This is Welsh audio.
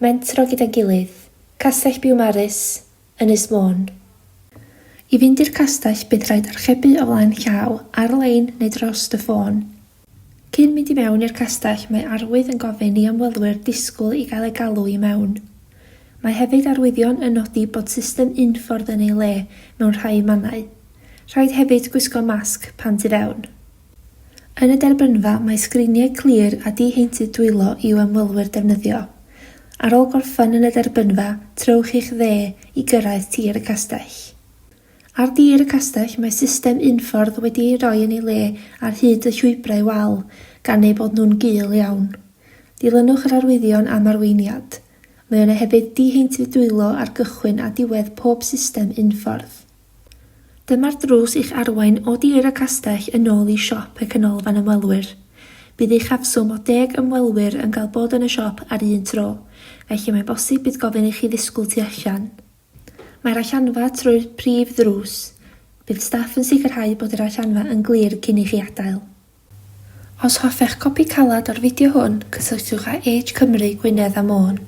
Mentro gyda'n gilydd. Castell Biwmaris, Ynys Môn. I fynd i'r castell bydd rhaid archebu o flaen llaw, ar-lein neu drost y ffôn. Cyn mynd i mewn i'r castell mae arwydd yn gofyn i ymwelwyr disgwyl i gael eu galw i mewn. Mae hefyd arwyddion yn nodi bod system unffordd yn ei le mewn rhai mannau. Rhaid hefyd gwisgo masg pan tu fewn. Yn y derbynfa mae sgriniau clir a diheintydd dwylo i'w ymwelwyr defnyddio. Ar ôl gorffen yn y derbynfa, trowch i'ch dde i gyrraedd tir y castell. Ar dir y castell mae system unffordd wedi ei roi yn ei le ar hyd y llwybrau wal gan eu bod nhw'n gul iawn. Dilynwch yr arwyddion am arweiniad. Mae yna hefyd diheintydd dwylo ar gychwyn a diwedd pob system unffordd. Dyma'r drws i'ch arwain o dir y castell yn ôl i siop y canolfan ymwelwyr. Bydd uchafswm o deg ymwelwyr yn cael bod yn y siop ar un tro, felly mae'n bosib bydd gofyn i chi ddisgwyl tu allan. Mae'r allanfa trwy'r prif ddrws. Bydd staff yn sicrhau bod yr allanfa yn glir cyn i chi adael. Os hoffech gopi caled o'r fideo hwn, cysylltwch â Age Cymru, Gwynedd a Môn.